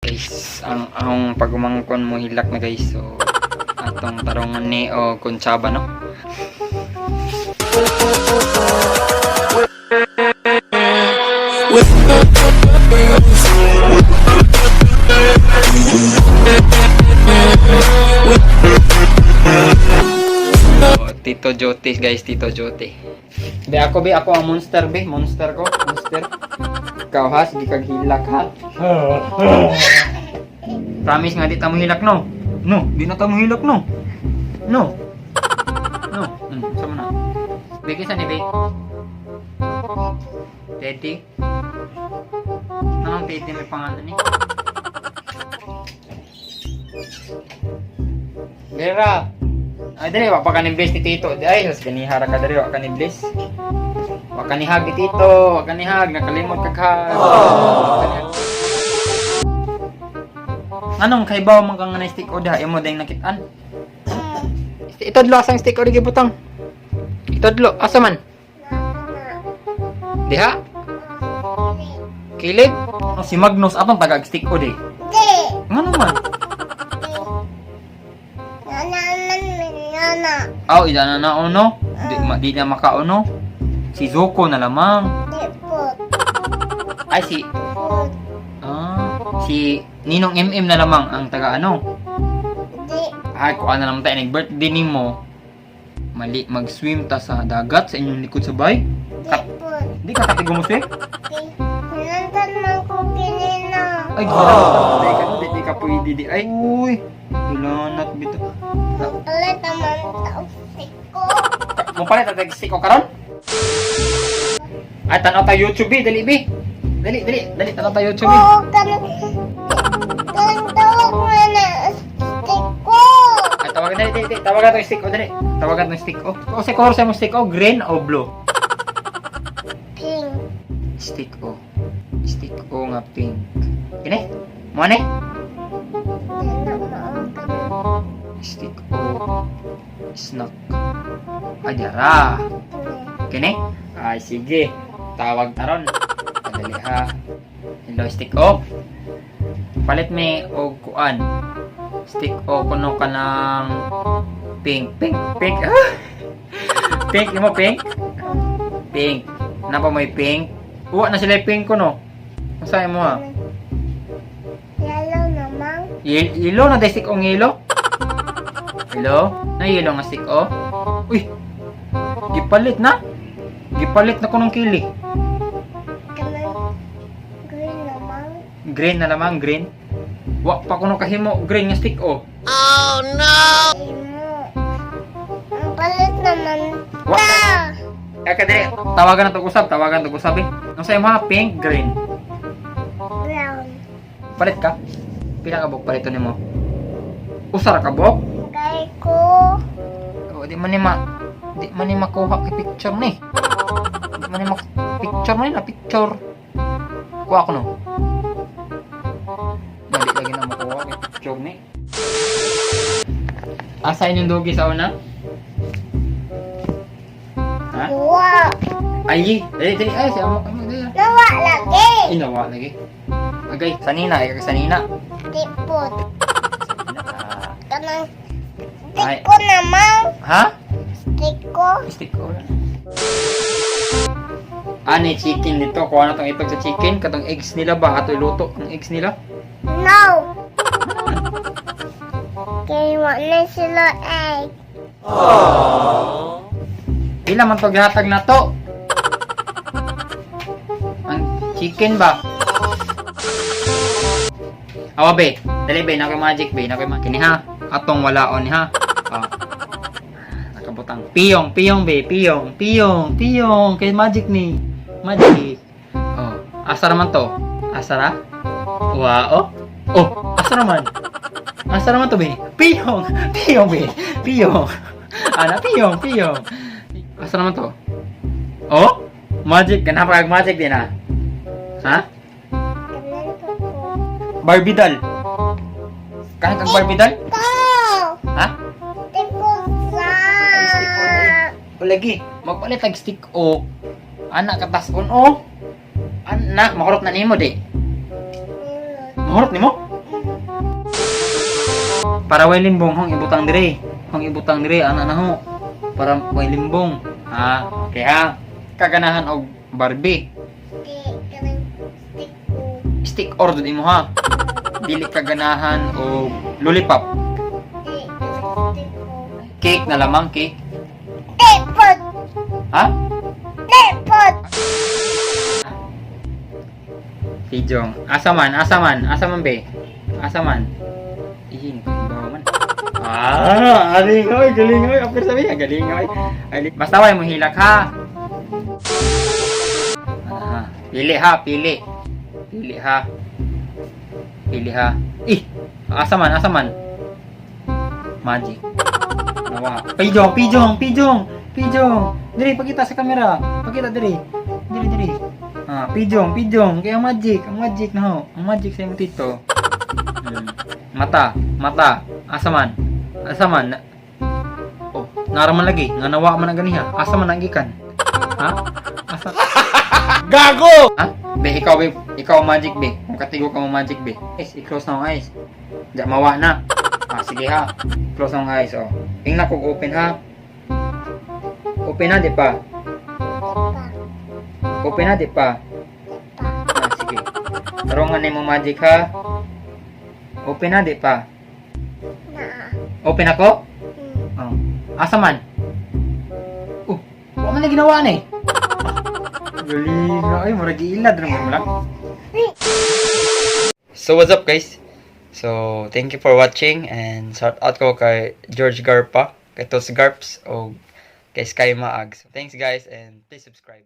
Guys, ang pagumangkon mo hilak na, guys. So atong tarungan ni o kuntsaba, no. So, Tito Jote, guys, Tito Jote. Be ako, be ako ang monster, be, monster ko, monster. Ikaw ha, sige kag hilak ha. Promise nga di ta mo hilak, no. No, di na ta mo hilak, no. No. No. Sama na. Be, kinsa ni, be? Teddy? Anong Teddy may pangalan ni? Vera. Ay, dali, wa pa ka ni bless ni Tito. Ay, sas ganihara ka dali, wa ka ni bless. Wa ka ni hug ni Tito, wa ka ni hug, nakalimot ka hug. Wa ka ni hug. Anong kaybaw man ka nga na stick o diha imo dayong nakitaan? Itadlo, asang stick o di gibutang? Itadlo, asa man? Diha? Kilid? Oh, si Magnus atong tagag stick o di. Di. Ngano man? Nana man nana. Aw, ida na na ono. Di, ma, di na makaono. Si Zuko na lamang. Di put. Ay, si Put. Ah, si Ninong MM na lamang ang taga ano. Di. Ay, kuha na lang tayo. Nag-birthday nimo. Mali, mag-swim ta sa dagat sa inyong likod sa bay. Di put. Di ka katigo mo swim? Di. Hinantan man ko kinina. Ay, gilanat. Di ka, di, di ka pwede di. Ay, uy. Gilanat bito. Palit naman tao ko. Mo palit at stick ko karon? Ay, tanaw tayo YouTube, bi. Dali, bi. Dali, dali. Dali, tanaw tayo YouTube, bi. Ko kan kan tawag mo na stick ko. Ay, tawagan, dali, dali, dali. Tawagan tong stick ko, dali. Tawagan tong stick ko. O, sa color sa mo stick ko, green o blue? Pink. Stick o. Stick o nga pink. Kini? Mo ni? Di na maangkan. Stick o snack. Ay, dara. Kini? Ay, sige. Tawag taron. Dali ha. Hello, stick o. Palit mi og kuan. Stick o kuno ka ng pink. Pink, pink. Ah! Pink, imo pink? Pink. Napa mo'y pink? Uwa na sila yung pink ko, no? Unsa mo ha? Yellow naman. Yellow na stick o yellow? Hello? Na yellow nga stick o? Uy! Gipalit na? Gipalit na ko ng kili. Kanang green naman. Green na lamang, green. Wa pa kuno kahimo green nga stick o. Imo. Ang palit naman Wa. ta. Eh kadiri, tawagan na to usab, tawagan to usab eh. Ang sa imo ha, pink, green. Brown. Palit ka? Pila ka buok palito nimo? Usa ra ka buok? Kay ko. Oh, di man ni makuha kay picture ni. Di man ni mak picture man ni na picture. Kuha ko no. Dali lagi na makuha kay picture ni. Asa inyong dugi sa una? Ha? Wa. Ay, dali dali ay si amo kamo dali. Nawa lagi. Inawa lagi. Agay, sanina, ay sanina. Tipot. Sanina. Ah. Kanang Ay. stick ko naman. Ha? Stick ko. Stick ko lang. Ani chicken dito. Kuha na tong itog sa chicken. Katong eggs nila ba? Ato iluto ang eggs nila. No. Kay wa na sila egg. Pila man to gihatag na to? Ang chicken ba? Awa be. Dali be, nakoy magic be, nakoy magic. Kini ha. Atong walaon ni ha. Oh. Nakabutang. Piyong, piyong be, piyong, piyong, piyong. Kay magic ni. Magic. Oh, asa naman to? Asa ra? Wow. Oh, asa naman? Asa naman to be? Piyong, piyong be. Piyong. Ana, piyong, piyong. Asa naman to? Oh? Magic, ganap kag magic din ah. Ha? Kanang ko. Barbie doll. Kain kag Barbie doll? Ko. Ha? Tipot sa. Ay, stick ko eh. Lagi, magpalit tag stick o. Ana katas on o. Ana, makurot na nimo di. Mahurot nimo? Para way limbong hong ibutang dire. Hong ibutang dire ana na ho. Para way limbong. Ha, okay ha. Kaganahan og Barbie? Di, kanang stick ko. Stick or dud imo ha. Dili ka ganahan og lollipop? Di, kanang stick ko. Cake na lamang, cake. Teleport! Ha? Teleport! Pijong. Asa man, asa man, asa man be? Asa man? Ihin, bawa man. Ah, aling oy, galing oy. Apir sabi niya, galing oy. Ali, basta way mo hilak ha. Ah, pili ha, pili. Pili ha. Pili ha. Ih, asa man, asa man? Magic. Nawa. Pijong, pijong, pijong, pijong. Diri, pakita sa kamera. Pakita diri. Diri, diri. Ah, pijong, pijong. Kaya ang magic na ho. Ang magic sa imong tito. Mata, mata. Asa man? Asa man? Oh, nara man lagi. Nga nawa man ang ganiha. Asa man ang gikan? Ha? Asa? Gago! Ha? Be, ikaw be, ikaw magic be. Kung katigo ka mo magic be. Guys, i-close na ang eyes. Diya, mawa na. Ah, sige ha. Close na ang eyes, oh. Tingnan kung open ha. Open na, di pa? Pa. Open na, di pa? Pa. Ah, sige. Tarungan na mo magic ha. Open na, di pa? Na. Open ako? Hmm. Oh. Asa man? Oh, wa man na ginawa ni. Galing na ay, murag giilad ra mo lang. So what's up, guys? So thank you for watching and shout out ko kay George Garpa, kay Tos Garps o kay Sky Maag. So thanks, guys, and please subscribe.